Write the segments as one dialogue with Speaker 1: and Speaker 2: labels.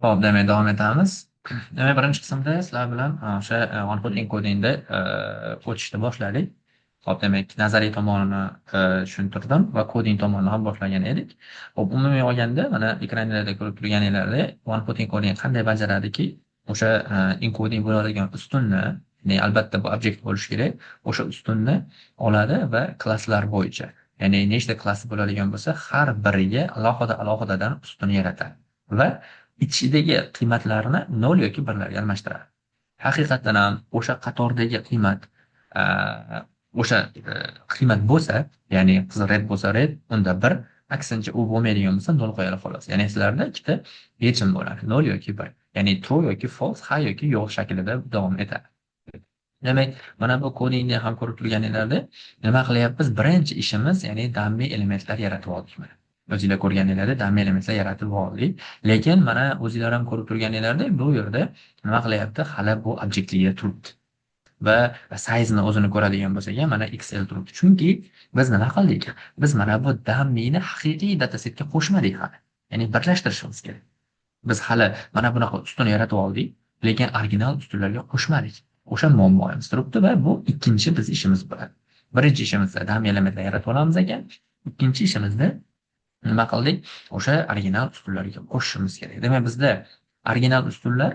Speaker 1: Xo'p, demak davom etamiz. Demak, birinchi qismda sizlar bilan o'sha one-hot encodingda o'tishni boshladik. Xo'p, demak, nazariy tomonini tushuntirdim va coding tomonini ham boshlagan edik. Xo'p, umumiy olganda, mana ekranlarda ko'rib turganinglardek, one-hot encoding qanday bajaradiki, o'sha encoding bo'ladigan ustunni, ya'ni albatta bu obyekt bo'lishi kerak, o'sha ustunni oladi va klasslar bo'yicha, ya'ni nechta klass bo'ladigan bo'lsa, har biriga alohida alohidadan ustun yaratadi va ichidagi qiymatlarni 0 yoki 1larga almashtiradi. Haqiqatdan ham o'sha qatordagi qiymat o'sha qiymat bo'lsa, ya'ni qizil red bo'lsa red, unda 1, aksincha u bo'lmaydigan bo'lsa 0 qo'yadi xolos. Ya'ni sizlarda ikkita yechim bo'ladi, 0 yoki 1. Ya'ni true yoki false, ha yoki yo'q shaklida davom etadi. Demak, mana bu kodingni ham ko'rib turganinglarda nima qilyapmiz? Birinchi ishimiz, ya'ni dummy elementlar yaratib oldik mana. O'zinglar ko'rganinglarda dummy elementlar yaratib oldik. Lekin mana o'zinglar ham ko'rib turganinglarda bu yerda nima qilyapti? Hali bu obyektligiga turibdi. Va size'ni o'zini ko'radigan bo'lsak ham mana XL turibdi. Chunki biz nima qildik? Biz mana bu dummyni haqiqiy datasetga qo'shmadik hali. Ya'ni birlashtirishimiz kerak. Biz hali mana bunaqa ustun yaratib oldik, lekin original ustunlarga qo'shmadik. O'sha muammoimiz turibdi va bu ikkinchi biz ishimiz bo'ladi. Birinchi ishimizda dummy elementlar yaratib olamiz ekan, ikkinchi ishimizda nima qildik? O'sha original ustunlarga qo'shishimiz kerak. Demak, bizda original ustunlar,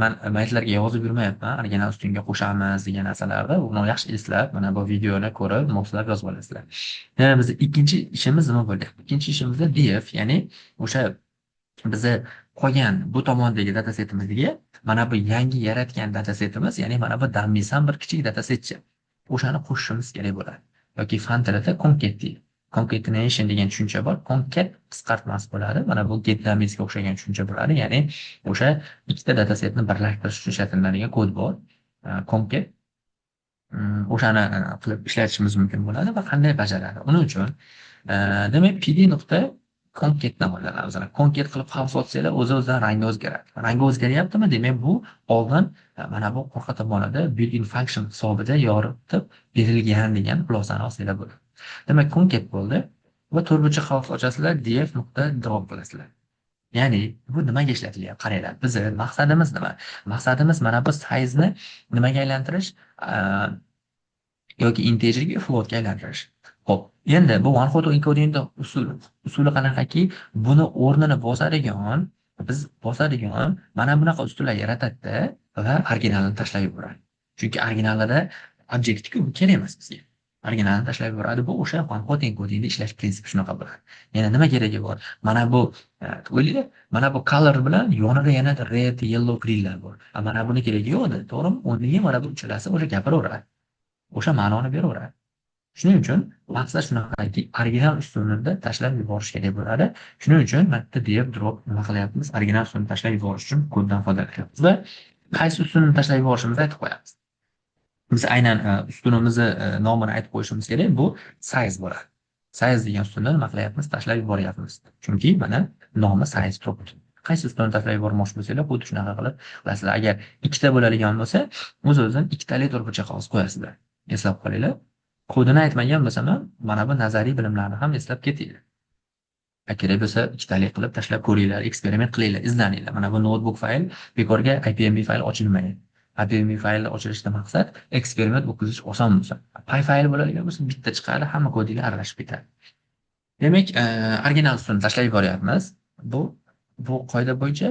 Speaker 1: man maytlarga yozib yurmayapman, original ustunga qo'shamiz degan narsalarni, uni yaxshi eslab, mana bu videoni ko'rib, moslab yozib olasizlar. Demak, bizda ikkinchi ishimiz nima bo'ldi? Ikkinchi ishimizda df, ya'ni o'sha bizni qolgan bu tomondagi datasetimizga mana bu yangi yaratgan datasetimiz, ya'ni mana bu dummies ham bir kichik datasetcha. O'shani qo'shishimiz kerak bo'ladi. Yoki fan tilida concat deydi. Concatenation degan tushuncha bor. Concat qisqartmasi bo'ladi. Mana bu get dummiesga o'xshagan tushuncha bo'ladi. Ya'ni o'sha ikkita datasetni birlashtirish uchun ishlatiladigan kod bor. Concat o'shani qilib ishlatishimiz mumkin bo'ladi va qanday bajaradi? Uning uchun demak pd nuqta concatdan foydalanamiz. Concat qilib qavs otsanglar, o'zi-o'zidan rangi o'zgaradi. Rangi o'zgaryaptimi? Demak, bu oldin mana bu orqa tomonida built-in function hisobida yoritib berilgan degan xulosani olsanglar bo'ladi. Demak, concat bo'ldi va to'rtburchak qavs ochasizlar, df nuqta drop qilasizlar. Ya'ni bu nimaga ishlatilyapti? Qaranglar, bizni maqsadimiz nima? Maqsadimiz mana bu size'ni nimaga aylantirish? Yoki integerga, floatga aylantirish. Xo'p, endi bu one hot encodingda usuli qanaqaki, buni o'rnini bosadigan, biz bosadigan mana bunaqa ustunlar yaratadi va originalini tashlab yuboradi. Chunki originalida obyektku bu kerak emas bizga. Originalini tashlab yuboradi. Bu o'sha one hot encodingda ishlash prinsipi shunaqa bo'ladi. Yana nima keragi bor? Mana bu o'ylanglar, mana bu color bilan yonida yana red, yellow, greenlar bor. Mana buni keragi yo'q edi, to'g'rimi? O'rniga mana bu uchalasi o'sha gapiraveradi. O'sha ma'noni beraveradi. Shuning uchun maqsad shunaqaki, original ustunini tashlab yuborish kerak bo'ladi. Shuning uchun mana bitta df drop nima qilyapmiz? Original ustunni tashlab yuborish uchun koddan foydalanyapmiz va qaysi ustunni tashlab yuborishimizni aytib qo'yamiz. Biz aynan ustunimizni nomini aytib qo'yishimiz kerak. Bu size bo'ladi. Size degan ustunni nima qilyapmiz? Tashlab yuboryapmiz. Chunki mana nomi size turibdi. Qaysi ustunni tashlab yubormoqchi bo'lsanglar, xuddi shunaqa qilib qilasizlar. Agar ikkita bo'ladigan bo'lsa, o'z-o'zidan ikkitali to'rtburchak qog'oz qo'yasizlar. Eslab qolinglar. Kodini aytmagan bo'lsam ham, mana bu nazariy bilimlarni ham eslab ketinglar. Kerak bo'lsa ikkitalik qilib tashlab ko'ringlar, eksperiment qilinglar, izlaninglar. Mana bu notebook fayl bekorga IPMB fayl ochilmagan. IPMB fayl ochilishdan maqsad eksperiment o'tkazish oson bo'lsa. Py fayl bo'ladigan bo'lsa, bitta chiqadi, hamma kodinglar aralashib ketadi. Demak, original ustuni tashlab yuboryapmiz. Bu qoida bo'yicha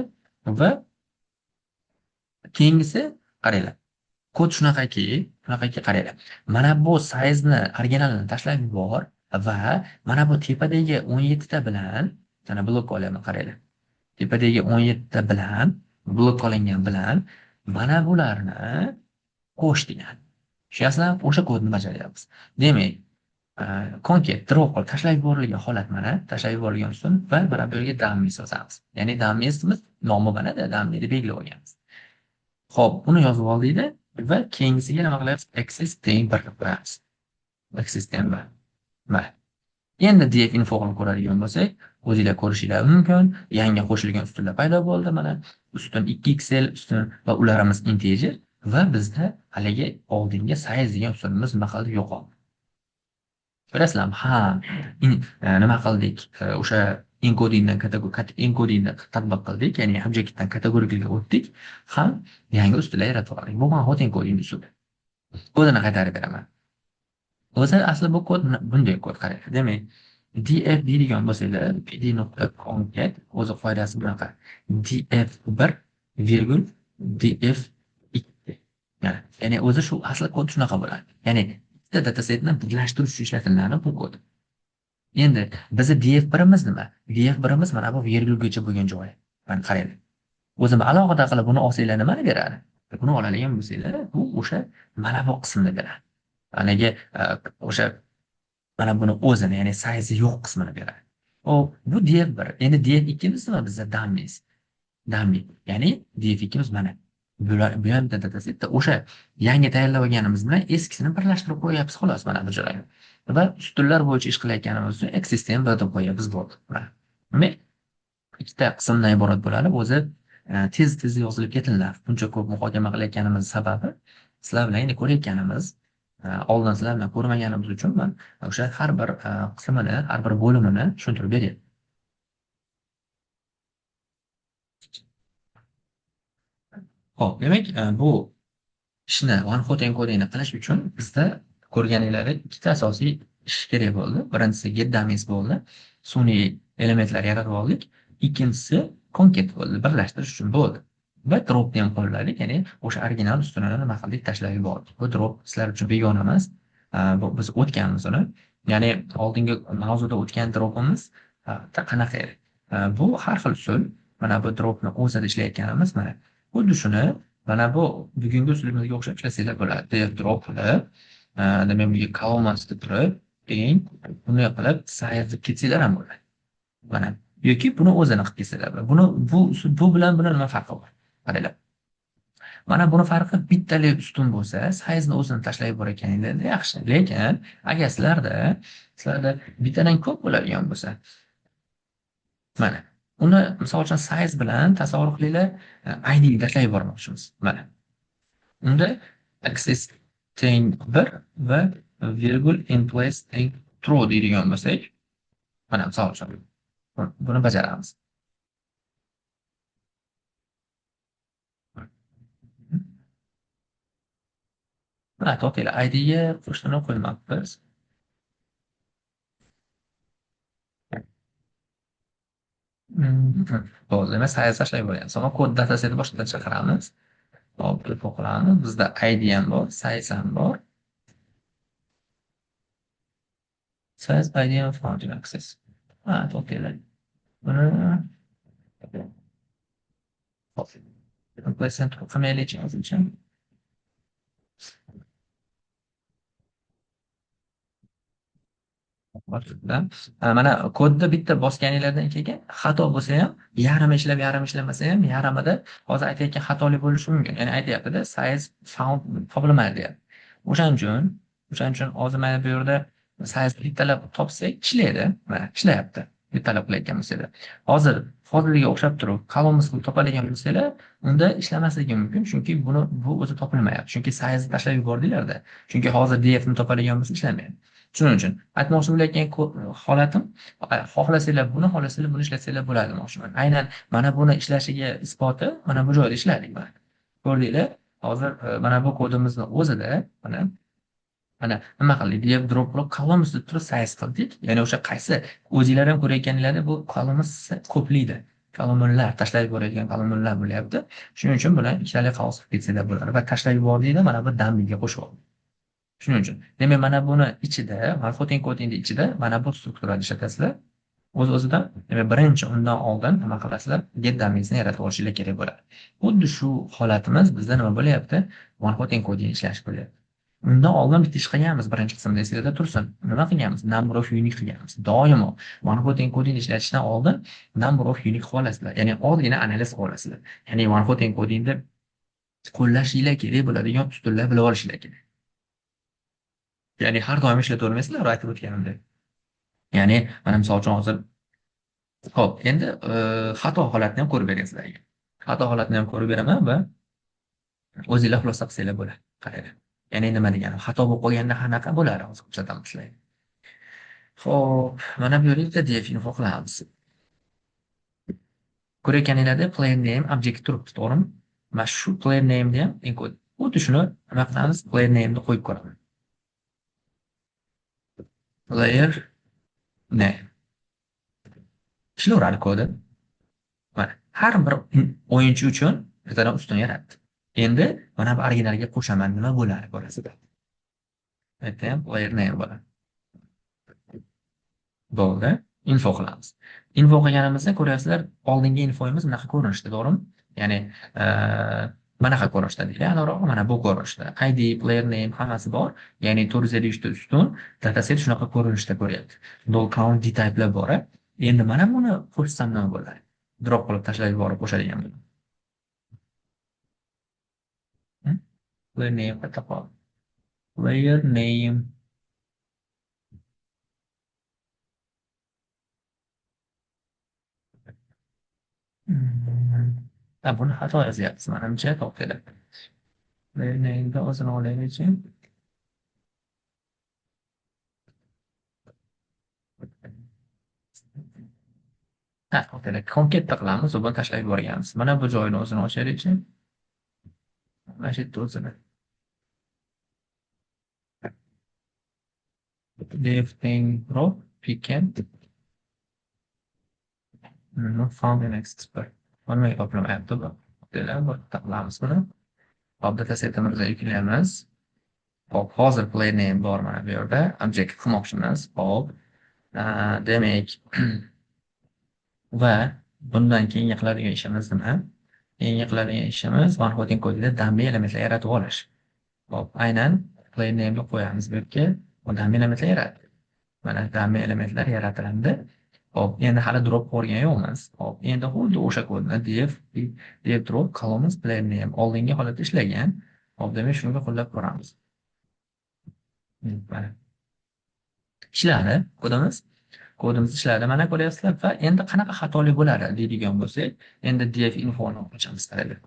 Speaker 1: va keyingisi qaranglar. Kod shunaqaki qaranglar. Mana bu size'ni originalini tashlab yubor va mana bu tepadagi 17 ta bilan mana blok olyapman, qaranglar. Tepadagi 17 ta bilan blok olingan bilan mana bularni qo'sh degan. Tushunyapsizlarmi? O'sha kodni bajaryapmiz. Demak, concat drop qilib tashlab yuborilgan holat mana, tashlab yuborilgan ustun va mana bu yerga dummies yozamiz. Ya'ni dummiesimiz nomi mana dummy deb belgilab olganmiz. Xo'p, uni yozib oldikda va keyingisiga nima qilyapmiz? Axis teng 1 qilib qo'yamiz. Axis teng 1. Mana. Endi df info qilib ko'radigan bo'lsak, o'zinglar ko'rishinglar mumkin. Yangi qo'shilgan ustunlar paydo bo'ldi mana. Ustun 2xl ustun va ularimiz integer va bizda haligi oldingi size degan ustunimiz nima qildi? Yo'qoldi. Ko'rasizlarmi? Ha, nima qildik? O'sha Encodingdan encodingni tatbiq qildik, ya'ni objectdan kategoriyaga o'tdik, ham yangi ustunlar yaratib oldik. Bu one hot encoding usuli. Kodini qaytarib beraman. O'zi asli bu kod bunday kod qarang. Demak, df deydigan bo'lsanglar, pd.concat o'zi qoidasi bunaqa. df1 virgul df2. Ya'ni o'zi shu asli kod shunaqa bo'ladi. Ya'ni ikkita datasetni birlashtirish uchun ishlatiladi bu kod. Endi bizni df1imiz nima? df1imiz mana bu virgulgacha bo'lgan joyi. Mana qaranglar. O'zim alohida qilib buni olsanglar nimani beradi? Buni oladigan bo'lsanglar, bu o'sha mana bu qismni beradi. Haligi o'sha mana buni o'zini, ya'ni size yo'q qismini beradi. Xo'p, bu df1. Endi df2imiz nima bizda? Dummies. Dummy. Ya'ni df2imiz mana. Bu ham bitta datasetda o'sha yangi tayyorlab olganimiz bilan eskisini birlashtirib qo'yapmiz xolos mana bu joyga. Va ustunlar bo'yicha ish qilayotganimiz uchun existing bir deb qo'yapmiz bo'ldi. Demak, ikkita qismdan iborat bo'ladi. O'zi tez-tez yozilib ketiladi. Buncha ko'p muhokama qilayotganimiz sababi sizlar bilan endi ko'rayotganimiz, oldin sizlar bilan ko'rmaganimiz uchun men o'sha har bir qismini, har bir bo'limini tushuntirib beryapman. Xo'p, demak, bu ishni one hot encodingni qilish uchun bizda ko'rganinglardek ikkita asosiy ish kerak bo'ldi. Birinchisi get dummies bo'ldi. Sun'iy elementlar yaratib oldik. Ikkinchisi concat bo'ldi, birlashtirish uchun bo'ldi. Va dropni ham qo'lladik, ya'ni o'sha original ustunini nima qildik, tashlab yubordik. Bu drop sizlar uchun begona emas. Bu biz o'tganmiz uni. Ya'ni oldingi mavzuda o'tgan dropimiz qanaqa edi? Bu har xil usul. Mana bu dropni o'zida ishlayotganimiz mana. Xuddi shuni mana bu bugungi usulimizga o'xshab ishlasanglar bo'ladi. Df drop qilib, demak bunga columns deb turib, keyin bunday qilib size deb ketsanglar ham bo'ladi. Mana yoki buni o'zini qilib ketsanglar bo'ladi. Buni bu bilan buni nima farqi bor? Qaranglar. Mana buni farqi bittali ustun bo'lsa, size'ni o'zini tashlab yuborayotganingizda yaxshi. Lekin agar sizlarda bittadan ko'p bo'ladigan bo'lsa, mana uni misol uchun size bilan tasavvur qilinglar, I D ni tashlab yubormoqchimiz. Mana. Unda axis teng 1 va virgul in place teng true deydigan bo'lsak, mana misol uchun buni bajaramiz. Ha, to'xtanglar, I D ga qo'shini qo'ymabmiz. Bo'ldi, demak, size tashlab yuboryapmiz. Ammo kod datasetni boshqadan chaqiramiz. Hop, deb o'qilamiz. Bizda ID ham bor, size ham bor. Size ID ham found in access. Ha, to'xtanglar. Buni hop. Replacement qilmaylik hozircha. Mana kodni bitta bosganinglardan keyin xato bo'lsa ham, yarmi ishlab, yarmi ishlamasa ham, yarmida hozir aytayotgan xatolik bo'lishi mumkin. Ya'ni aytyapti-da, size found topilmadi deyapti. O'shaning uchun hozir mana bu yerda size bittalab topsak ishlaydi. Mana ishlayapti. Bittalab qilayotgan bo'lsanglar. Hozir hozirga o'xshab turib, columns qilib topadigan bo'lsanglar, unda ishlamasligi mumkin, chunki bu o'zi topilmayapti. Chunki size tashlab yubordinglar-da. Chunki hozir df ni topadigan bo'lsa ishlamayapti. Shuning uchun aytmoqchi bo'layotgan holatim, xohlasanglar buni, xohlasanglar buni ishlatsanglar bo'ladi demoqchiman. Aynan mana buni ishlashiga isboti mana bu joyda ishladik mana. Ko'rdinglar, hozir mana bu kodimizni o'zida mana nima qildik? Df drop qilib columns deb turib size qildik. Ya'ni o'sha qaysi o'zinglar ham ko'rayotganinglarda bu columns ko'plikda. Kolumnalar tashlab yuboradigan kolumnalar bo'lyapti. Shuning uchun bular ikkitalik qog'oz qilib ketsanglar bo'ladi va tashlab yubordinglar, mana bu dummyga qo'shib oldik. Shuning uchun demak mana buni ichida, one hot encodingni ichida mana bu strukturani ishlatasizlar. O'z-o'zidan demak birinchi undan oldin nima qilasizlar? Get dummiesni yaratib olishinglar kerak bo'ladi. Xuddi shu holatimiz bizda nima bo'lyapti? One hot encoding ishlash bo'lyapti. Undan oldin bitta ish qilganmiz, birinchi qismda esingizda tursin. Nima qilganmiz? Number of unique qilganmiz. Doimo one hot encoding ishlatishdan oldin number of unique qilib olasizlar. Ya'ni ozgina analiz qilib olasizlar. Ya'ni one hot encodingni qo'llashinglar kerak bo'ladigan ustunlar bilib olishinglar kerak. Ya'ni har doim ishlatavermaysizlar, aytib o'tganimdek. Ya'ni mana misol uchun hozir xo'p, endi xato holatni ham ko'rib bering sizlarga. Xato holatni ham ko'rib beraman va o'zinglar xulosa qilsanglar bo'ladi. Qaranglar. Ya'ni nima degani? Xato bo'lib qolganda qanaqa bo'ladi? Hozir ko'rsatamiz sizlarga. Xo'p, mana bu yerda bitta df info qilamiz. Ko'rayotganinglarda player name object turibdi, to'g'rimi? Mana shu player name'ni ham encode. Xuddi shuni nima qilamiz? Player name'ni qo'yib ko'raman. Player name. Ishlayveradi kodi. Mana har bir o'yinchi uchun bittadan ustun yaratdi. Endi mana bu originalga qo'shaman, nima bo'ladi ko'rasizlar. Bu yerda ham player name bo'ladi. Bo'ldi. Info qilamiz. Info qilganimizda ko'ryapsizlar, oldingi infoyimiz bunaqa ko'rinishda, to'g'rimi? Ya'ni manaqa ko'rinishda deydi. Aniqrog'i mana bu ko'rinishda. ID, player name hammasi bor. Ya'ni 453 ta ustun dataset shunaqa ko'rinishda ko'ryapti. Null count dtype'lar bor. Endi mana buni qo'shsam nima bo'ladi? Drop qilib tashlab yuborib qo'shadigan bo'ladi. Player name qayerda qoldi? Player name. Ha, buni xato yozyapsiz, manimcha, to'xtanglar. Player name'da o'zini olaylikchi. Ha, to'xtanglar, concat qilamiz, buni tashlab yuborganmiz. Mana bu joyini o'zini ochaylikchi. Mana shu yerda o'zini. Def thing drop pick not found in expert. Nimaga to'plamayapti bu? To'xtanglar, bu yerda qilamiz buni. Hop, datasetimizni yuklaymiz. Hop, hozir player name bor mana bu yerda. Object qilmoqchimiz. Hop. Demak, va bundan keyingi qiladigan ishimiz nima? Keyingi qiladigan ishimiz one hot encodingda dummy elementlar yaratib olish. Hop, aynan player name'ni qo'yamiz bu yerga. Dummy elementlar yaratdi. Mana dummy elementlar yaratildi. Hop, endi hali drop ko'rgan yo'qmiz. Hop, endi xuddi o'sha kodni df drop columns player name oldingi holatda ishlagan. Hop, demak shunga qo'llab ko'ramiz. Mana. Ishladi kodimiz. Kodimiz ishladi. Mana ko'ryapsizlar va endi qanaqa xatolik bo'ladi deydigan bo'lsak, endi df infoni ochamiz qaranglar.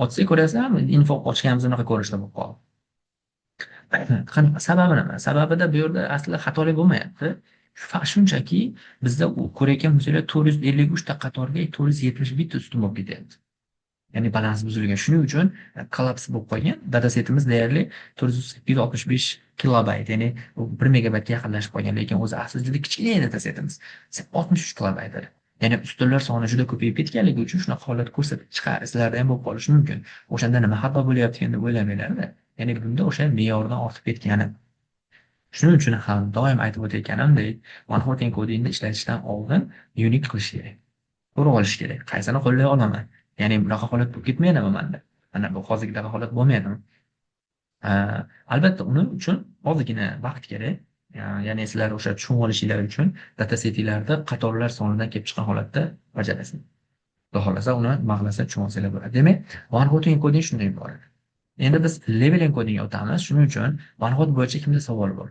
Speaker 1: Ochsak ko'ryapsizlarmi? Info ochganimiz unaqa ko'rinishda bo'lib qoldi. Qanaqa sababi nima? Sababida bu yerda aslida xatolik bo'lmayapti. Shunchaki bizda u ko'rayotgan bo'lsanglar 453 ta qatorga 471 ta ustun bo'lib ketyapti. Ya'ni balans buzilgan. Shuning uchun kollaps bo'lib qolgan. Datasetimiz deyarli 465 kilobayt, ya'ni u 1 megabaytga yaqinlashib qolgan, lekin o'zi aslida juda kichkina datasetimiz. 63 kilobayt edi. Ya'ni ustunlar soni juda ko'payib ketganligi uchun shunaqa holat ko'rsatib chiqadi. Sizlarda ham bo'lib qolishi mumkin. O'shanda nima xato bo'lyapti deb o'ylamanglar-da. Ya'ni bunda o'sha me'yordan ortib ketgani. Shuning uchun ham doim aytib o'tayotganimdek, one hot encodingni ishlatishdan oldin unique qilish kerak. Ko'rib olish kerak. Qaysini qo'llay olaman? Ya'ni bunaqa holat bo'lib ketmaydimi menda? Mana bu hozirgidaqa holat bo'lmaydimi? Albatta uning uchun ozgina vaqt kerak. Ya'ni sizlar o'sha tushunib olishinglar uchun datasetinglarda qatorlar sonidan kelib chiqqan holatda bajarasiz. Xudo xohlasa uni nima qilsa tushunib olsanglar bo'ladi. Demak, one hot encoding shunday iborat. Endi biz level encodingga o'tamiz. Shuning uchun one hot bo'yicha kimda savol bor?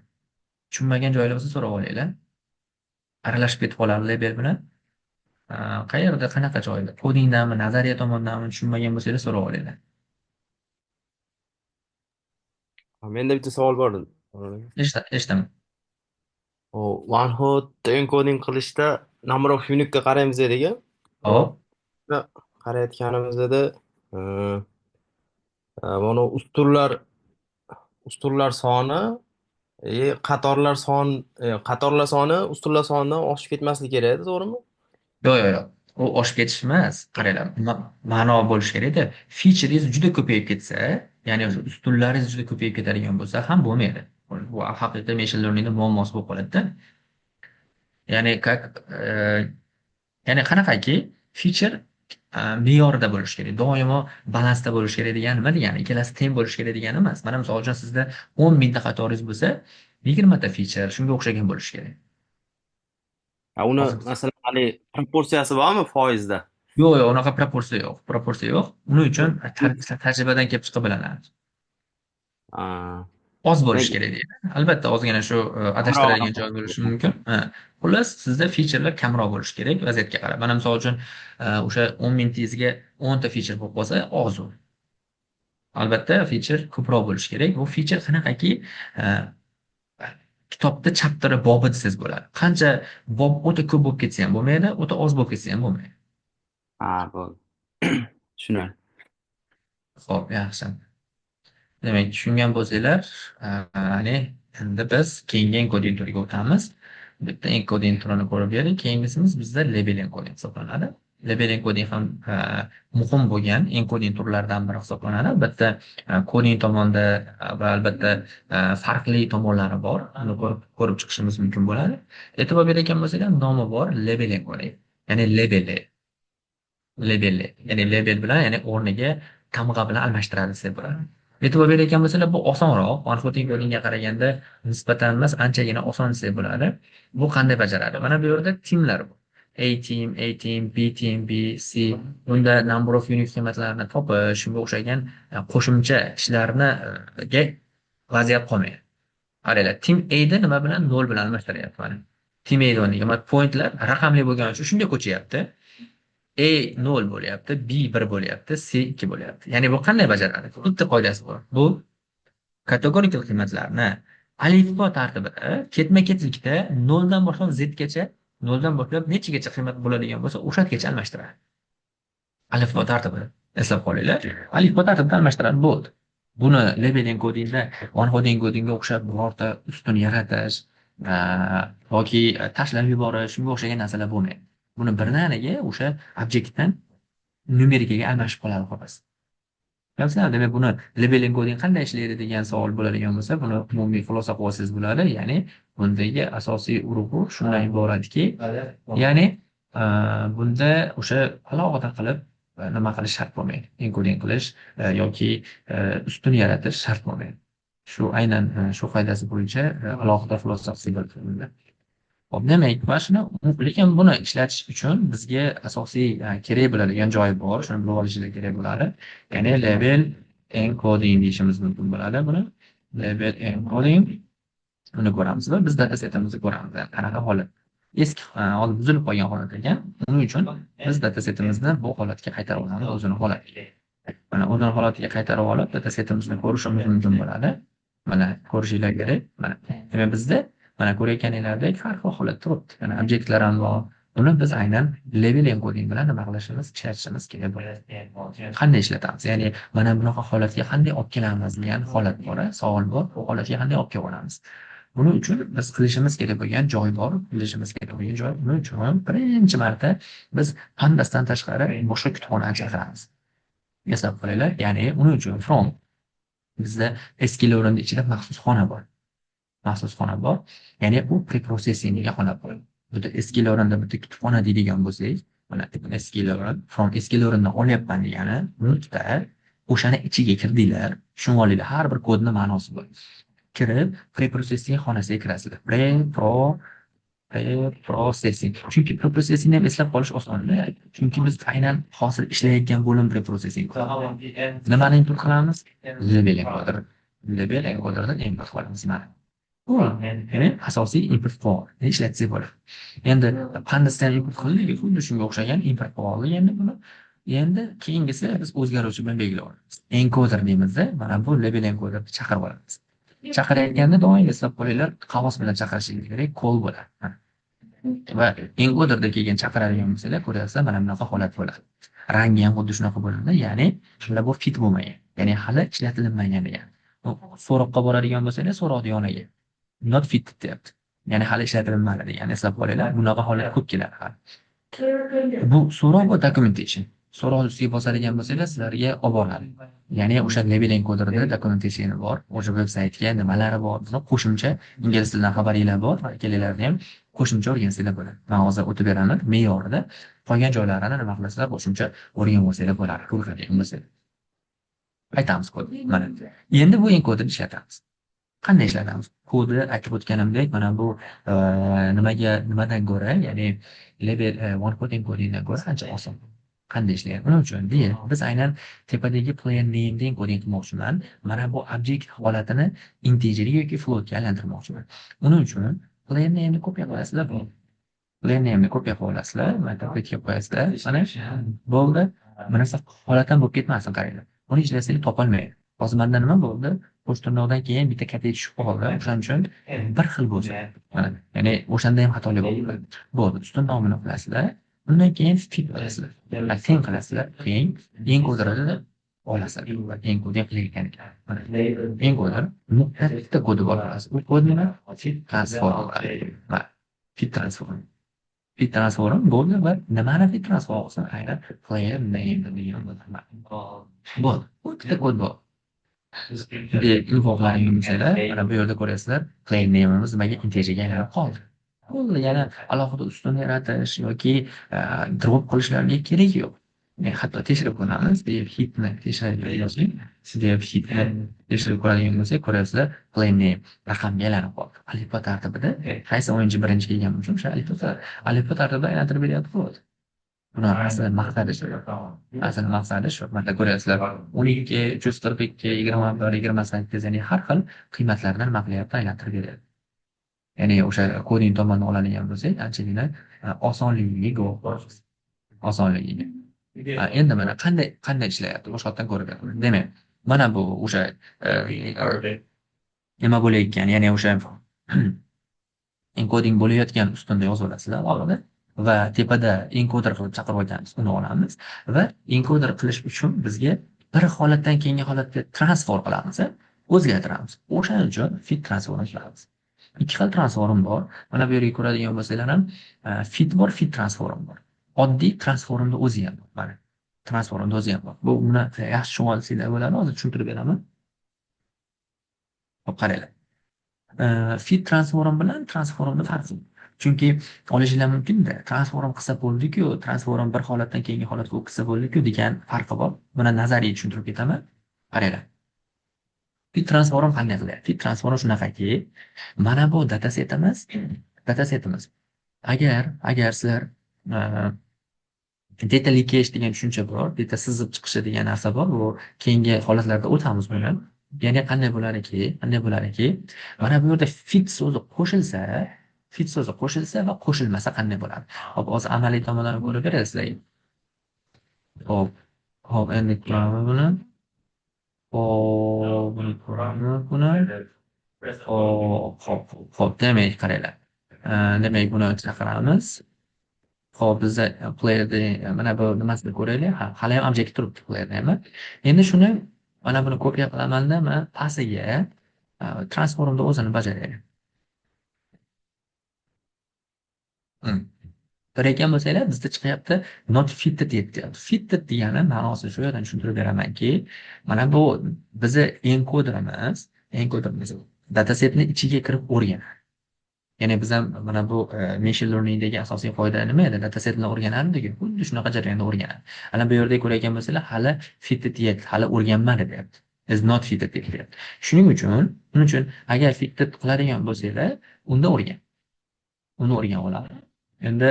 Speaker 1: Tushunmagan joylar bo'lsa so'rab olinglar. Aralashib ketib qoladi label bilan. Qayerda, qanaqa joyda? Kodingdami, nazariya tomondanmi tushunmagan bo'lsanglar so'rab olinglar.
Speaker 2: Menda bitta savol bor edi.
Speaker 1: Eshitaman.
Speaker 2: O, one hot encoding qilishda number of unique ga qaraymiz dedik-a?
Speaker 1: Hop.
Speaker 2: Qarayotganimizda mana ustunlar soni, qatorlar son, qatorlar soni ustunlar sonidan oshib ketmasligi kerak edi, to'g'rimi?
Speaker 1: Yo'q, yo'q, yo'q. U oshib ketish emas. Qaranglar, ma'no bo'lishi kerak-da. Featuringiz juda ko'payib ketsa, ya'ni o'sha ustunlaringiz juda ko'payib ketadigan bo'lsa ham bo'lmaydi. Bu haqiqiy machine learningda muammosi bo'lib qoladi-da. Ya'ni ya'ni qanaqaki feature me'yorida bo'lishi kerak, doimo balansda bo'lishi kerak degani nima degani? Ikkalasi teng bo'lishi kerak degani emas. Mana misol uchun sizda 10 mingta qatoringiz bo'lsa, 20 ta feature shunga o'xshagan bo'lishi kerak.
Speaker 2: Ha, uni
Speaker 1: Hozir biz
Speaker 2: masalan hali proporsiyasi bormi foizda?
Speaker 1: Yo'q, yo'q, unaqa proporsiya yo'q. Proporsiya yo'q. Uning uchun tajribadan kelib chiqib bilinadi. Oz bo'lishi kerak deydi. Albatta ozgina shu adashtiradigan joy bo'lishi mumkin. Ha. Xullas, sizda featurelar kamroq bo'lishi kerak vaziyatga qarab. Mana misol uchun, o'sha 10 mingtangizga 10 ta feature bo'lib qolsa, oz u. Albatta feature ko'proq bo'lishi kerak. Bu feature qanaqaki, kitobda chapteri bobi desangiz bo'ladi. Qancha bob o'ta ko'p bo'lib ketsa ham bo'lmaydi, o'ta oz bo'lib ketsa ham bo'lmaydi.
Speaker 2: Ha, bo'ldi. Tushunarli.
Speaker 1: Xo'p, yaxshi. Demak, tushungan bo'lsanglar, ya'ni endi biz keyingi encoding turiga o'tamiz. Bitta encoding turini ko'rib berdik. Keyingisimiz bizda label encoding hisoblanadi. Label encoding ham muhim bo'lgan encoding turlaridan biri hisoblanadi. Albatta, coding tomonda va albatta farqli tomonlari bor. Uni ko'rib chiqishimiz mumkin bo'ladi. E'tibor berayotgan bo'lsanglar, nomi bor label encoding. Ya'ni label. Label, ya'ni label bilan, ya'ni o'rniga tamg'a bilan almashtiradi desa bo'ladi. E'tibor berayotgan bo'lsanglar, bu osonroq. One hot encodingga qaraganda nisbatan emas, anchagina oson desa bo'ladi. Bu qanday bajaradi? Mana bu yerda teamlar bor. A team, A team, B team, B, C. Bunda number of unique qiymatlarini topish, shunga o'xshagan qo'shimcha ishlarni vaziyat qolmaydi. Qaranglar, team A da nima bilan? 0 bilan almashtiryapti mana. Team A da o'rniga mana pointlar raqamli bo'lgani uchun shunday ko'chyapti. A 0 bo'lyapti, B 1 bo'lyapti, C 2 bo'lyapti. Ya'ni bu qanday bajaradi? Bitta qoidasi bor. Bu kategorikal qiymatlarni alifbo tartibida ketma-ketlikda 0 dan boshlab Z gacha, 0 dan boshlab nechagacha qiymat bo'ladigan bo'lsa, o'sha gacha almashtiradi. Alifbo tartibida eslab qolinglar. Alifbo tartibida almashtiradi, bo'ldi. Buni label encodingda one hot encodingga o'xshab birorta ustun yaratish yoki tashlab yuborish, shunga o'xshagan narsalar bo'lmaydi. Buni birdaniga o'sha obyektdan numerikaga almashib qoladi xolos. Bilasizlar, demak buni label encoding qanday ishlaydi degan savol bo'ladigan bo'lsa, buni umumiy xulosa qilib olsangiz bo'ladi. Ya'ni bundagi asosiy urg'u shundan iboratki, ya'ni bunda o'sha alohida qilib nima qilish shart bo'lmaydi. Encoding qilish yoki ustun yaratish shart bo'lmaydi. Shu aynan shu qoidasi bo'yicha alohida xulosa qilsak bo'ladi bunda. Xo'p, demak, mana shuni, lekin buni ishlatish uchun bizga asosiy kerak bo'ladigan joyi bor. Shuni bilib olishimiz kerak bo'ladi. Ya'ni label encoding deyishimiz mumkin bo'ladi buni. Label encoding uni ko'ramiz va biz datasetimizni ko'ramiz. Ya'ni qanaqa holat. Eski, hozir buzilib qolgan holat ekan. Buning uchun biz datasetimizni bu holatga qaytarib olamiz, o'zini holatiga. Mana o'zini holatiga qaytarib olib, datasetimizni ko'rishimiz mumkin bo'ladi. Mana ko'rishinglar kerak. Mana demak bizda mana ko'rayotganinglardek har xil holat turibdi. Yana obyektlar ham bor. Buni biz aynan label encoding bilan nima qilishimiz, ishlatishimiz kerak bo'ladi. Qanday ishlatamiz? Ya'ni mana bunaqa holatga qanday olib kelamiz degan holat bor, savol bor. Bu holatga qanday olib kelib olamiz? Buning uchun biz qilishimiz kerak bo'lgan joy bor, bilishimiz kerak bo'lgan joy. Buning uchun birinchi marta biz Pandasdan tashqari boshqa kutubxonani chaqiramiz. Eslab qolinglar, ya'ni uning uchun from bizda sklearnning ichida maxsus xona bor. Maxsus xona bor. Ya'ni u preprocessing degan xona bor. Bitta sklearnda bitta kutubxona deydigan bo'lsak, mana sklearn from sklearndan olyapman degani nutda o'shani ichiga kirdinglar, tushunib olinglar, har bir kodni ma'nosi bor. Kirib preprocessing xonasiga kirasizlar. Preprocessing. Chunki preprocessingni ham eslab qolish osonda. Chunki biz aynan hozir ishlayotgan bo'lim preprocessing. Nimani import qilamiz? Label encoder. Label encoderdan import qilamiz mana. Bu ya'ni asosiy import qilib ishlatsak bo'ladi. Endi Pandasdan import qildik, xuddi shunga o'xshagan import qilib oldik endi buni. Endi keyingisi biz o'zgaruvchi bilan belgilab olamiz. Encoder deymizda, mana bu label encoderni chaqirib olamiz. Chaqirayotganda doim eslab qolinglar, qavos bilan chaqirishingiz kerak, call bo'ladi. Va encoderda kelgan chaqiradigan bo'lsanglar, ko'ryapsizlar, mana bunaqa holat bo'ladi. Rangi ham xuddi shunaqa bo'ladi, ya'ni hali bu fit bo'lmagan, ya'ni hali ishlatilmagan degan. So'roqqa boradigan bo'lsanglar, so'roqni yoniga not fit deyapti. Ya'ni hali ishlatilmadi degan, eslab qolinglar, bunaqa holat ko'p keladi hali. Bu so'roq va documentation. So'roq ustiga bosadigan bo'lsanglar, sizlarga olib boradi. Ya'ni o'sha label encoderda documentation bor, o'sha veb saytga nimalari bor, buni qo'shimcha ingliz tilidan xabaringlar bor, kelaylarni ham qo'shimcha o'rgansanglar bo'ladi. Men hozir o'tib beraman me'yorida. Qolgan joylarini nima qilasizlar, qo'shimcha o'rganib olsanglar bo'ladi, ko'radigan bo'lsanglar. Aytamiz kod. Mana. Endi bu encoderni ishlatamiz. Qanday ishlatamiz? Kodni aytib o'tganimdek, mana bu nimaga nimadan ko'ra, ya'ni label one hot encodingdan ko'ra ancha oson. Qanday ishlaydi? Buning uchun deylik, biz aynan tepadagi player name'ni encoding qilmoqchiman. Mana bu object holatini integerga yoki floatga aylantirmoqchiman. Buning uchun player name'ni kopiya qilasizlar, bu. Player name'ni kopiya qilib olasizlar, mana tabletga qo'yasizlar. Mana bo'ldi. Mana holatdan bo'lib ketmasin, qaranglar. Buni ishlasangiz topolmaydi. Hozir menda nima bo'ldi? Qo'sh tirnoqdan keyin bitta katta tushib qoldi. O'shaning uchun bir xil bo'lsin. Mana, ya'ni o'shanda ham xatolik bo'ldi. Bo'ldi. Ustun nomini qilasizlar. Undan keyin fit qilasizlar. Teng qilasizlar. Keyin enkoderni olasizlar. Enkoder qilayotgan ekan. Mana enkoder bitta kodi bor xolos. U kod nima? Fit transform bo'ladi. Mana fit transform. Fit transform bo'ldi va nimani fit transform bo'lsin? Aynan player name degan bo'ldi. Bu bitta kod bor. Ilvoqlaringni bo'lsanglar, mana bu yerda ko'rasizlar, player name'imiz nimaga integerga aylanib qoldi. Bo'ldi, yana alohida ustun yaratish yoki drop qilishlarga kerak yo'q. Hatto tekshirib ko'ramiz, deb hitni tekshiradigan bo'lsak, deb hitni tekshirib ko'radigan bo'lsak, ko'rasizlar, player name raqamga aylanib qoldi. Alifbo tartibida qaysi o'yinchi birinchi kelgan bo'lsa, o'sha alifbo tartibida aylantirib beryapti, bo'ldi. Buni asl maqsadi shu. Asl maqsadi shu. Mana ko'rasizlar, 12, 342, 21, 28, ya'ni har xil qiymatlarni nima qilyapti, aylantirib beryapti. Ya'ni o'sha koding tomonidan oladigan bo'lsak, anchagina osonligiga guvoh bo'lamiz. Osonligiga. Endi mana qanday ishlayapti, o'sha yerdan ko'rib beraman. Demak, mana bu o'sha nima bo'layotgan, ya'ni o'sha encoding bo'layotgan ustunda yozib olasizlar oldida va tepada encoder qilib chaqirib o'tamiz, uni olamiz va encoder qilish uchun bizga bir holatdan keyingi holatga transform qilamiz, o'zgartiramiz. O'shaning uchun fit transform qilamiz. Ikki xil transform bor. Mana bu yerga ko'radigan bo'lsanglar ham fit bor, fit transform bor. Oddiy transformni o'zi ham bor. Mana transformni o'zi ham bor. Bu buni yaxshi tushunib olsanglar bo'ladi, hozir tushuntirib beraman. Xo'p, qaranglar. Fit transform bilan transformni farqi. Chunki olishinglar mumkin-da, transform qilsa bo'ldi-ku, transform bir holatdan keyingi holatga o'tkazsa bo'ldi-ku degan farqi bor. Buni nazariy tushuntirib ketaman. Qaranglar. Fit transform qanday qilyapti? Fit transform shunaqaki, mana bu datasetimiz. Agar sizlar data leakage degan tushuncha bor, data sizib chiqishi degan narsa bor. Bu keyingi holatlarda o'tamiz buni. Ya'ni qanday bo'larki, qanday bo'larki, mana bu yerda fit so'zi qo'shilsa, fit so'zi qo'shilsa va qo'shilmasa qanday bo'ladi? Xo'p, hozir amaliy tomondan ko'rib beray sizlarga. Xo'p, xo'p, endi ko'ramiz buni. Xo'p, buni ko'ramiz buni. Xo'p, xo'p, xo'p, demak qaranglar. Demak buni chaqiramiz. Xo'p, bizda playerda mana bu nimasini ko'raylik. Ha, hali ham objekt turibdi playerda ham. Endi shuni mana buni kopiya qilamanda, mana pastiga transformda o'zini bajaraylik. Ko'rayotgan bo'lsanglar, bizda chiqyapti not fitted deyapti. Fitted degani ma'nosi shu yerdan tushuntirib beramanki, mana bu bizni encoderimiz datasetni ichiga kirib o'rganadi. Ya'ni biz ham mana bu machine learningdagi asosiy qoida nima edi? Datasetni o'rganardik, xuddi shunaqa jarayonda o'rganadi. Ana bu yerda ko'rayotgan bo'lsanglar, hali fitted yet, hali o'rganmadi deyapti. Is not fitted deyapti. Shuning uchun, shuning uchun agar fitted qiladigan bo'lsanglar, unda o'rgan. Uni o'rgan oladi. Endi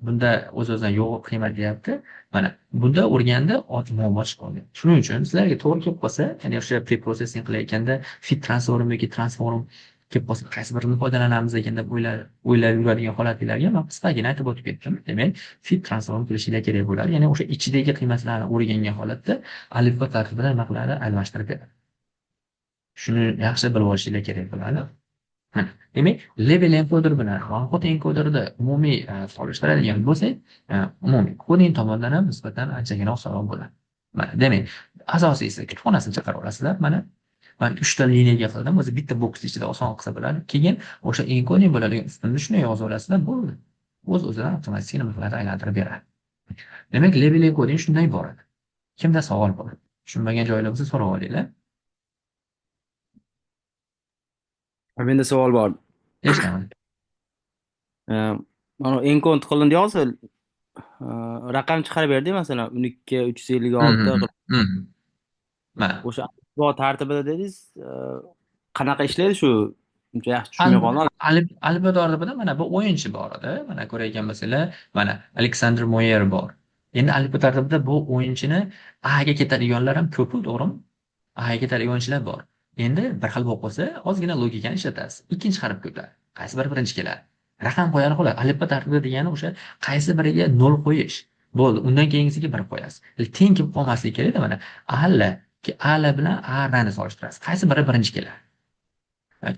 Speaker 1: bunda o'z-o'zidan yo'q qiymat deyapti. Mana bunda o'rganda muammo chiqib qolgan. Shuning uchun sizlarga to'g'ri kelib qolsa, ya'ni o'sha preprocessing qilayotganda fit transform yoki transform kelib qolsa, qaysi birini foydalanamiz ekan deb o'ylab yuradigan holatlarga men qisqagina aytib o'tib ketdim. Demak, fit transform qilishinglar kerak bo'ladi. Ya'ni o'sha ichidagi qiymatlarni o'rgangan holatda alifbo tartibida nima qiladi? Almashtirib beradi. Shuni yaxshi bilib olishinglar kerak bo'ladi. Demak, level encoder bilan one-hot encoderda umumiy solishtiradigan bo'lsak, umumiy coding tomonidan ham nisbatan anchagina osonroq bo'ladi. Mana, demak, asosiysi kutubxonasini chaqira olasizlar. Mana men 3 ta liniyaga qildim, o'zi bitta boks ichida oson qilsa bo'ladi. Keyin o'sha encoding bo'ladigan ustunni shunday yozib olasizlar, bo'ldi. O'z-o'zidan avtomatik nima qiladi, aylantirib beradi. Demak, level encoding shunday iborat. Kimda savol bor? Tushunmagan joylar bo'lsa so'rab olinglar.
Speaker 2: Menda savol bor.
Speaker 1: Eshitaman.
Speaker 2: Mana enkod qilindi hozir. Raqam chiqarib berdi, masalan, 12, 356
Speaker 1: Mana.
Speaker 2: O'sha alifbo tartibida dedingiz, qanaqa ishlaydi shu? Uncha yaxshi tushunmay qoldim.
Speaker 1: Alifbo tartibida mana bu o'yinchi bor edi. Mana ko'rayotgan bo'lsanglar, mana Aleksandr Moyer bor. Endi alifbo tartibida bu o'yinchini A ga ketadiganlar ham ko'p-ku, to'g'rimi? A ga ketadigan o'yinchilar bor. Endi bir xil bo'lib qolsa, ozgina logikani ishlatasiz. Ikkinchi harf ko'plar. Qaysi biri birinchi keladi? Raqam qo'yadi xolos. Alifbo tartibida degani o'sha qaysi biriga 0 qo'yish. Bo'ldi. Undan keyingisiga 1 qo'yasiz. Teng kelib qolmasligi kerak-da mana. A L, A L bilan A R ni solishtirasiz. Qaysi biri birinchi keladi?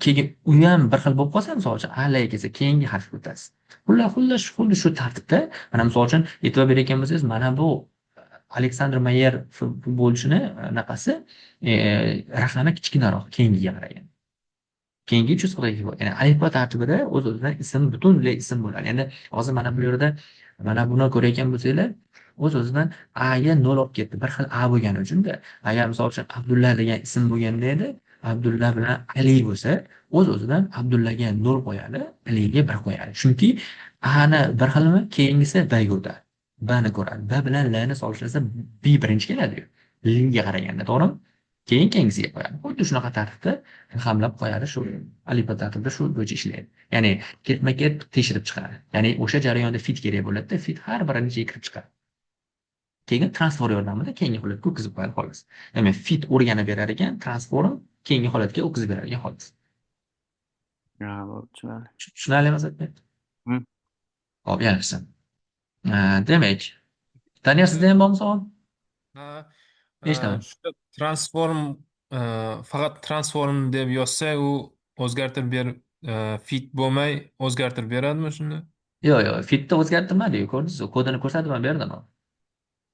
Speaker 1: Keyin u ham bir xil bo'lib qolsa, misol uchun A L kelsa, keyingi harfga o'tasiz. Xullas, xuddi shu tartibda, mana misol uchun e'tibor berayotgan bo'lsangiz, mana bu Aleksandr Mayer futbolchini anaqasi, raqami kichkinaroq keyingiga qaragan. Keyingi 342 bo'ladi. Ya'ni alifbo tartibida o'z-o'zidan ism butunlay ism bo'ladi. Endi hozir mana bu yerda mana buni ko'rayotgan bo'lsanglar, o'z-o'zidan A ga 0 olib ketdi. Bir xil A bo'lgani uchun-da. Agar misol uchun Abdulla degan ism bo'lganda edi, Abdulla bilan Ali bo'lsa, o'z-o'zidan Abdullaga 0 qo'yadi, Aliga 1 qo'yadi. Chunki A ni bir xilmi, keyingisi B ga o'tadi. B ni ko'radi. B bilan L ni solishtirsa, B birinchi keladi-yu. L ga qaraganda, to'g'rimi? Keyin keyingisiga qo'yadi. Xuddi shunaqa tartibda raqamlab qo'yadi, shu alifbo tartibida shu bo'yicha ishlaydi. Ya'ni ketma-ket tekshirib chiqadi. Ya'ni o'sha jarayonda fit kerak bo'ladi-da, fit har birini ichiga kirib chiqadi. Keyin transform yordamida keyingi holatga o'tkazib qo'yadi xolos. Ya'ni fit o'rganib berar ekan, transform keyingi holatga o'tkazib berar ekan xolos.
Speaker 3: Ha, bo'ldi, tushunarli.
Speaker 1: Tushunarlimi, Azizbek? Xo'p, yaxshi. Demak, Daniyar, sizda ham bormi savol?
Speaker 4: Ha,
Speaker 1: Eshitaman.
Speaker 4: shu transform, faqat transform deb yozsak, u o'zgartirib ber, fit bo'lmay o'zgartirib beradimi shunda?
Speaker 1: Yo'q, yo'q, fitni o'zgartirmadi-yu, ko'rdingiz, kodini ko'rsatib ham berdim.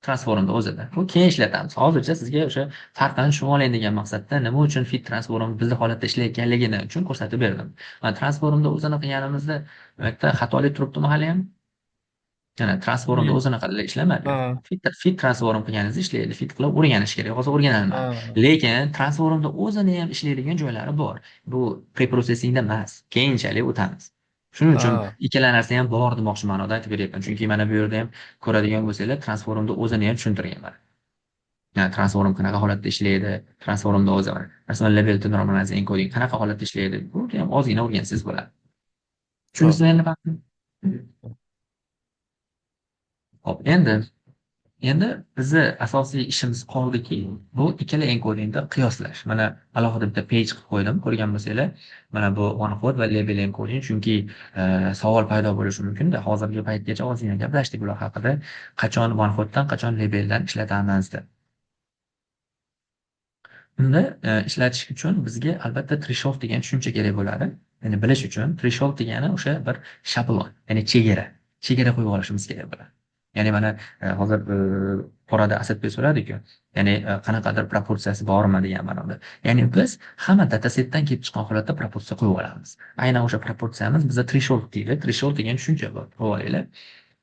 Speaker 1: Transformda o'zida. Bu keyin ishlatamiz. Hozircha sizga o'sha farqini tushunib oling degan maqsadda nima uchun fit transform bizni holatda ishlayotganligini uchun ko'rsatib berdim. Mana transformda o'zini qilganimizda bitta xatolik turibdimi hali ham? Yana transformda o'zini qilib ishlamadi. Fit transform qilganingizda ishlaydi. Fit qilib o'rganish kerak. Hozir o'rganilmadi. Lekin transformda o'zini ham ishlaydigan joylari bor. Bu preprocessingda emas. Keyinchalik o'tamiz. Shuning uchun ikkala narsa ham bor demoqchi ma'noda aytib beryapman. Chunki mana bu yerda ham ko'radigan bo'lsanglar, transformda o'zini ham tushuntirganman. Ya'ni transform qanaqa holatda ishlaydi, transformda o'zi bor. Masalan, label to normalize encoding qanaqa holatda ishlaydi, bu ham ozgina o'rgansangiz bo'ladi. Tushundingizmi endi farqni? Xo'p, endi bizni asosiy ishimiz qoldiki, bu ikkala encodingni qiyoslash. Mana alohida bitta page qilib qo'ydim, ko'rgan bo'lsanglar, mana bu one hot va label encoding, chunki savol paydo bo'lishi mumkin-da. Hozirgi paytgacha ozgina gaplashdik ular haqida, qachon one hotdan, qachon labeldan ishlatamiz deb. Unda ishlatish uchun bizga albatta threshold degan tushuncha kerak bo'ladi. Ya'ni bilish uchun threshold degani o'sha bir shablon, ya'ni chegara. Chegara qo'yib olishimiz kerak bo'ladi. Ya'ni mana hozir orada Asadbek so'radi-ku, ya'ni qanaqadir proporsiyasi bormi degan ma'noda. Ya'ni biz hamma datasetdan kelib chiqqan holatda proporsiya qo'yib olamiz. Aynan o'sha proporsiyamiz bizda threshold deyiladi. Threshold degan tushuncha bor. Qo'yib olinglar.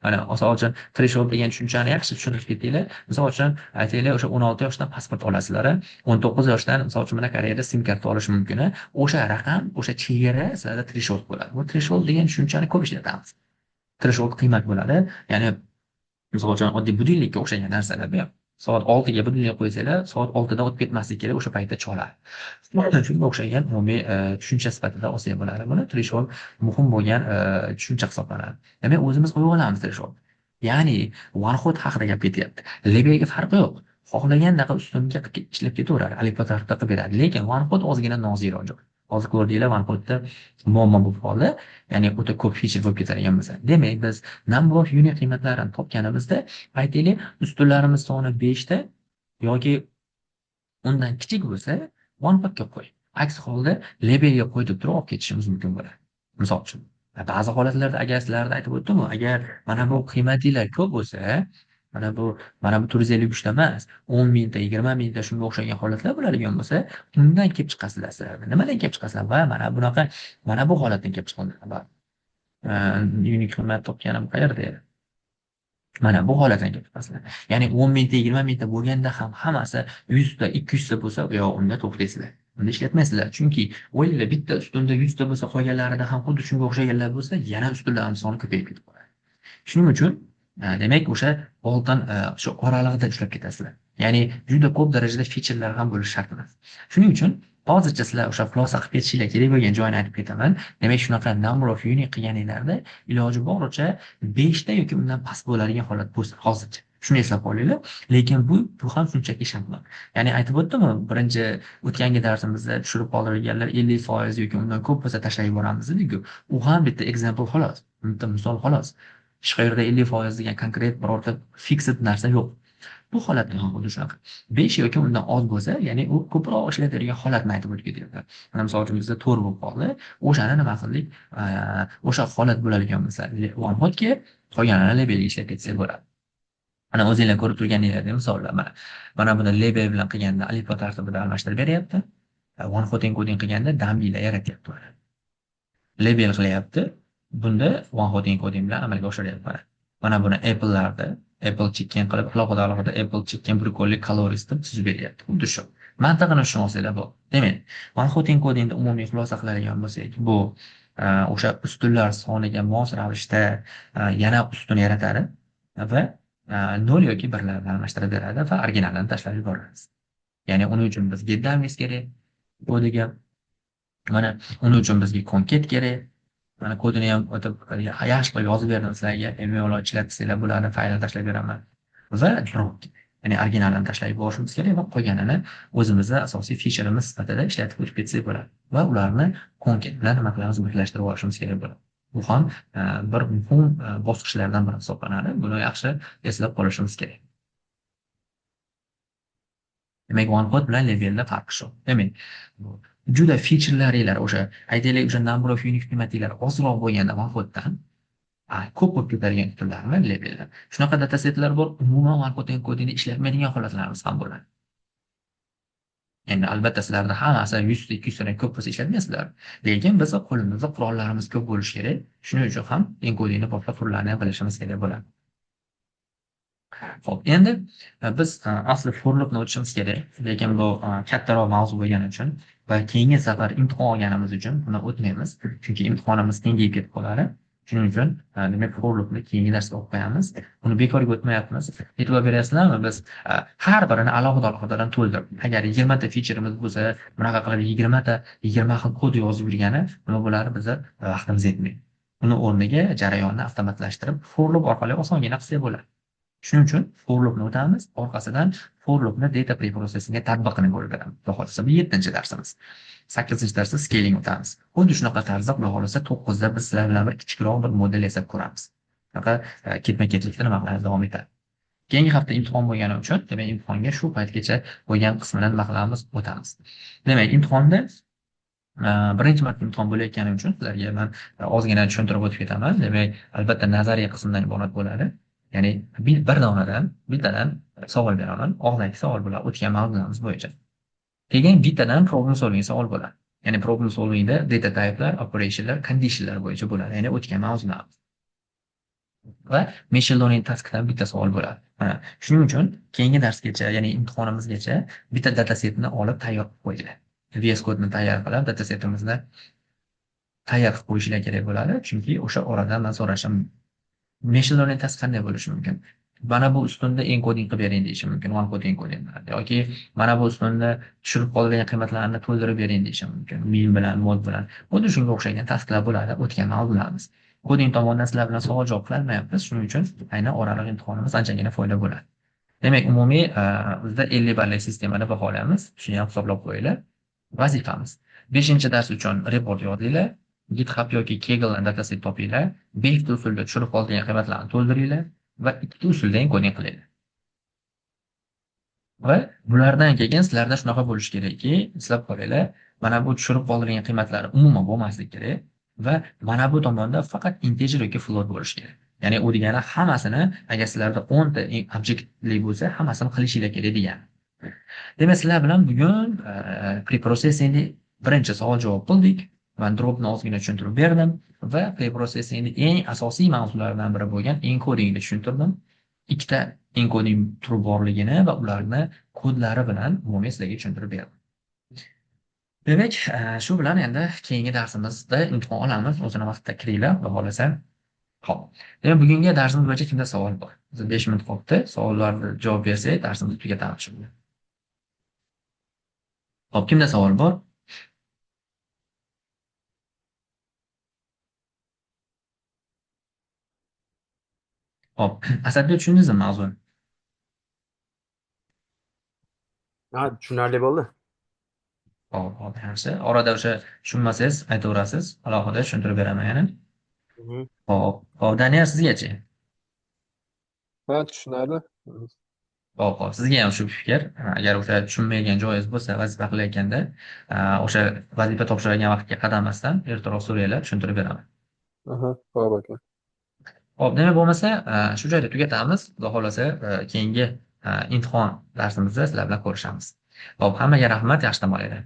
Speaker 1: Mana misol uchun threshold degan tushunchani yaxshi tushunib ketinglar. Misol uchun aytaylik, o'sha 16 yoshdan pasport olasizlar, 19 yoshdan misol uchun mana Koreyada sim karta olish mumkin. O'sha raqam, o'sha chegara sizlarda threshold bo'ladi. Bu threshold degan tushunchani ko'p ishlatamiz. Threshold qiymat bo'ladi. Ya'ni misol uchun oddiy budilnikka o'xshagan narsalar bu ham. Soat 6ga budilnik qo'ysanglar, soat 6dan o'tib ketmasligi kerak, o'sha paytda choladi. Shunga o'xshagan umumiy tushuncha sifatida olsak bo'ladi. Buni threshold muhim bo'lgan tushuncha hisoblanadi. Demak, o'zimiz qo'yib olamiz threshold. Ya'ni one hot haqida gap ketyapti. Labelga farqi yo'q. Xohlagandaqa ustunga ishlab ketaveradi, alifbo tartibda qilib beradi. Lekin one hot ozgina nozikroq joy. Hozir ko'rdinglar, one hotda muammo bo'lib qoldi. Ya'ni o'ta ko'p feature bo'lib ketadigan bo'lsa. Demak, biz number of unique qiymatlarini topganimizda, aytaylik, ustunlarimiz soni 5 ta yoki undan kichik bo'lsa, one hotga qo'y. Aks holda labelga qo'y deb turib olib ketishimiz mumkin bo'ladi. Misol uchun, ba'zi holatlarda agar sizlarda aytib o'tdim-ku, agar mana bu qiymatlilar ko'p bo'lsa, mana bu 453 ta emas, 10 mingta, 20 mingta shunga o'xshagan holatlar bo'ladigan bo'lsa, undan kelib chiqasizlar sizlar. Nimadan kelib chiqasizlar? Va mana bunaqa, mana bu holatdan kelib chiqadi. Unique qiymat topganim qayerda edi? Mana bu holatdan kelib chiqasizlar. Ya'ni 10 mingta, 20 mingta bo'lganda ham hammasi 100 ta, 200 ta bo'lsa, yo'q, unda to'xtaysizlar. Unda ishlatmaysizlar. Chunki o'ylanglar, bitta ustunda 100 ta bo'lsa, qolganlarida ham xuddi shunga o'xshaganlar bo'lsa, yana ustunlarning soni ko'payib ketib qoladi. Shuning uchun demak, o'sha oltin, shu oralig'ida ushlab ketasizlar. Ya'ni juda ko'p darajada featurelar ham bo'lishi shart emas. Shuning uchun hozircha sizlar o'sha xulosa qilib ketishinglar kerak bo'lgan joyini aytib ketaman. Demak, shunaqa number of unique qilganinglarda iloji boricha 5 ta yoki undan past bo'ladigan holat bo'lsin hozircha. Shuni eslab qolinglar. Lekin bu ham shunchaki shablon. Ya'ni aytib o'tdimmi, birinchi o'tgangi darsimizda tushirib qoldirilganlar 50% yoki undan ko'p bo'lsa tashlab yuboramiz dedik-ku. U ham bitta example xolos, bitta misol xolos. Hech qayerda 50% degan konkret birorta fixed narsa yo'q. Bu holatda ham xuddi shunaqa. 5 yoki undan oz bo'lsa, ya'ni u ko'proq ishlatadigan holatni aytib o'tib ketyapti. Mana misol uchun bizda 4 bo'lib qoldi. O'shani nima qildik? O'sha holat bo'ladigan bo'lsa, one hotga, qolganini labelga ishlab ketsak bo'ladi. Mana o'zinglar ko'rib turganingizdek misollar mana. Mana buni label bilan qilganda alifbo tartibida almashtirib beryapti. One hot encoding qilganda dummylar yaratyapti mana. Label qilyapti. Bunda one hot encoding bilan amalga oshiryapti mana. Mana buni Apple'larda Apple chicken qilib alohida alohida Apple chicken broccoli calories deb tuzib beryapti. Xuddi shu. Mantig'ini tushunib olsanglar bu. Demak, one hot encodingda umumiy xulosa qiladigan bo'lsak, bu o'sha ustunlar soniga mos ravishda yana ustun yaratadi va 0 yoki 1lar bilan almashtirib beradi va originalini tashlab yuboramiz. Ya'ni uning uchun bizga dummies kerak kodiga. Mana uning uchun bizga concat kerak. Mana kodini ham o'tib yaxshi qilib yozib berdim sizlarga. Bemalol ishlatsanglar bo'ladi, faylni tashlab beraman. Va drop, ya'ni originalini tashlab yuborishimiz kerak va qolganini o'zimizda asosiy featureimiz sifatida ishlatib o'tib ketsak bo'ladi. Va ularni concat bilan nima qilamiz, birlashtirib olishimiz kerak bo'ladi. Bu ham bir muhim bosqichlardan biri hisoblanadi. Buni yaxshi eslab qolishimiz kerak. Demak, one hot bilan labelda farqi shu. Demak, juda featurelaringlar o'sha aytaylik o'sha number of unique qiymatinglar ozroq bo'lganda one hotdan ko'p bo'lib ketadigan usullarni labellar. Shunaqa datasetlar bor, umuman one hot encodingni ishlatmaydigan holatlarimiz ham bo'ladi. Endi albatta sizlarda hammasi 100 ta, 200 tadan ko'p bo'lsa ishlatmaysizlar. Lekin biz qo'limizda qurollarimiz ko'p bo'lishi kerak. Shuning uchun ham encodingni boshqa turlarini ham bilishimiz kerak bo'ladi. Xo'p, endi biz asli for loopni o'tishimiz kerak, lekin bu kattaroq mavzu bo'lgani uchun va keyingi safar imtihon olganimiz uchun buni o'tmaymiz, chunki imtihonimiz kengayib ketib qoladi. Shuning uchun demak for loopni keyingi darsga olib qo'yamiz. Buni bekorga o'tmayapmiz. E'tibor berasizlarmi? Biz har birini alohida alohidadan to'ldirib, agar 20 ta featureimiz bo'lsa, bunaqa qilib 20 ta 20 xil kod yozib yurgani nima bo'lardi? Bizda vaqtimiz yetmaydi. Uni o'rniga jarayonni avtomatlashtirib for loop orqali osongina qilsak bo'ladi. Shuning uchun for loopni o'tamiz, orqasidan for loopni data preprocessingga tatbiqini ko'rib beramiz. Xudo xohlasa bu 7-darsimiz. 8-darsda scaling o'tamiz. Xuddi shunaqa tarzda xudo xohlasa 9da biz sizlar bilan bir kichikroq bir model yasab ko'ramiz. Shunaqa ketma-ketlikda nima qilamiz davom etadi. Keyingi hafta imtihon bo'lgani uchun, demak imtihonga shu paytgacha bo'lgan qismini nima qilamiz, o'tamiz. Demak, imtihonda birinchi marta imtihon bo'layotgani uchun sizlarga men ozgina tushuntirib o'tib ketaman. Demak, albatta nazariy qismdan iborat bo'ladi. Ya'ni bir donadan, bittadan savol beraman. Og'zaki savol bo'ladi, o'tgan mavzularimiz bo'yicha. Keyin bittadan problem solving savol bo'ladi. Ya'ni problem solvingda data type'lar, operationlar, conditionlar bo'yicha bo'ladi. Ya'ni o'tgan mavzularimiz. Va machine learning taskdan bitta savol bo'ladi. Mana shuning uchun keyingi darsgacha, ya'ni imtihonimizgacha bitta datasetni olib tayyor qilib qo'yinglar. VS Code'ni tayyor qilib, datasetimizni tayyor qilib qo'yishlar kerak bo'ladi. Chunki o'sha oradan men so'rashim machine learning task qanday bo'lishi mumkin? Mana bu ustunda encoding qilib bering deyishim mumkin, one hot encoding bilan yoki mana bu ustunda tushirib qolgan qiymatlarni to'ldirib bering deyishim mumkin, min bilan, mod bilan. Xuddi shunga o'xshagan tasklar bo'ladi, o'tgan mavzularimiz. Coding tomonidan sizlar bilan savol javob qilolmayapmiz, shuning uchun aynan oraliq imtihonimiz anchagina foyda bo'ladi. Demak, umumiy bizda 50 ballik sistemani baholaymiz. Shuni ham hisoblab qo'yinglar. Vazifamiz. 5-dars uchun report yozinglar. GitHub yoki Kaggle'dan dataset topinglar, 5 ta usulda tushirib qolgan qiymatlarni to'ldiringlar va 2 ta usulda encoding qilinglar. Va bulardan keyin sizlarda shunaqa bo'lishi kerakki, eslab qolinglar, mana bu tushirib qoldirilgan qiymatlar umuman bo'lmasligi kerak va mana bu tomonda faqat integer yoki float bo'lishi kerak. Ya'ni u degani hammasini, agar sizlarda 10 ta obyektli bo'lsa, hammasini qilishinglar kerak degani. Demak, sizlar bilan bugun preprocessingni birinchi savol javob qildik. Men dropni ozgina tushuntirib berdim va preprocessingni eng asosiy mavzularidan biri bo'lgan encodingni tushuntirdim. Ikkita encoding turi borligini va ularni kodlari bilan umumiy sizlarga tushuntirib berdim. Demak, shu bilan endi keyingi darsimizda imtihon olamiz. O'zini vaqtida kiringlar, xudo xohlasa. Xo'p. Demak, bugungi darsimiz bo'yicha kimda savol bor? Biz 5 minut qolibdi. Savollarga javob bersak, darsimizni tugatamiz shu bilan. Xo'p, kimda savol bor? Xo'p, Asadbek, tushundingizmi mavzuni?
Speaker 2: Ha, tushunarli bo'ldi.
Speaker 1: Xo'p, xo'p, yaxshi. Orada o'sha tushunmasangiz aytaverasiz, alohida tushuntirib beraman yana. Xo'p, xo'p, Daniyar, sizgachi?
Speaker 4: Ha, tushunarli.
Speaker 1: Hop, hop, sizga ham shu fikr. Agar o'sha tushunmaydigan joyingiz bo'lsa, vazifa qilayotganda, o'sha vazifa topshirilgan vaqtga qaramasdan ertaroq so'ranglar, tushuntirib beraman.
Speaker 5: Aha, ho'p aka.
Speaker 1: Xo'p, nima bo'lmasa, shu joyda tugatamiz. Xudo xohlasa, keyingi imtihon darsimizda sizlar bilan ko'rishamiz. Xo'p, hammaga rahmat, yaxshi dam olinglar.